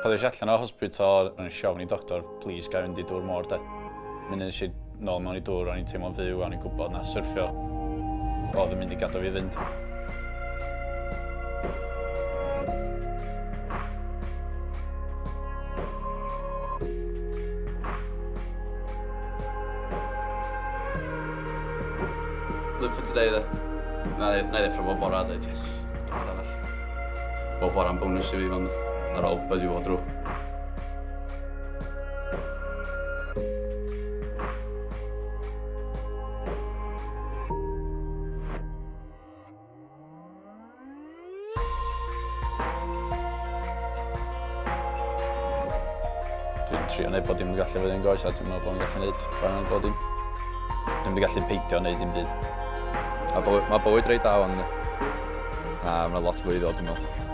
Pan ddes i allan o hospital, o'n i siofn i doctor, please ga i fynd i dŵr môr de. Munud nes i nôl mewn i dŵr, o'n i'n teimlo'n fyw, o'n i'n gwybod na syrffio oedd yn mynd i gadw fi fynd. Live for today, de. Na i ddeffro bob bora a dweud, yes, diwrnod arall. Bob bora'n bonus i fi fan ar ôl be dwi fod drwy. Dwi'n trio neud bod dim yn gallu fod yn goes a dwi'n meddwl bod yn gallu neud bron yn bod dim. Dwi'n mynd gallu peidio neud dim byd. Mae bywyd, ma bywyd reit da wan. A mae lot fwy i ddod, dwi'n meddwl.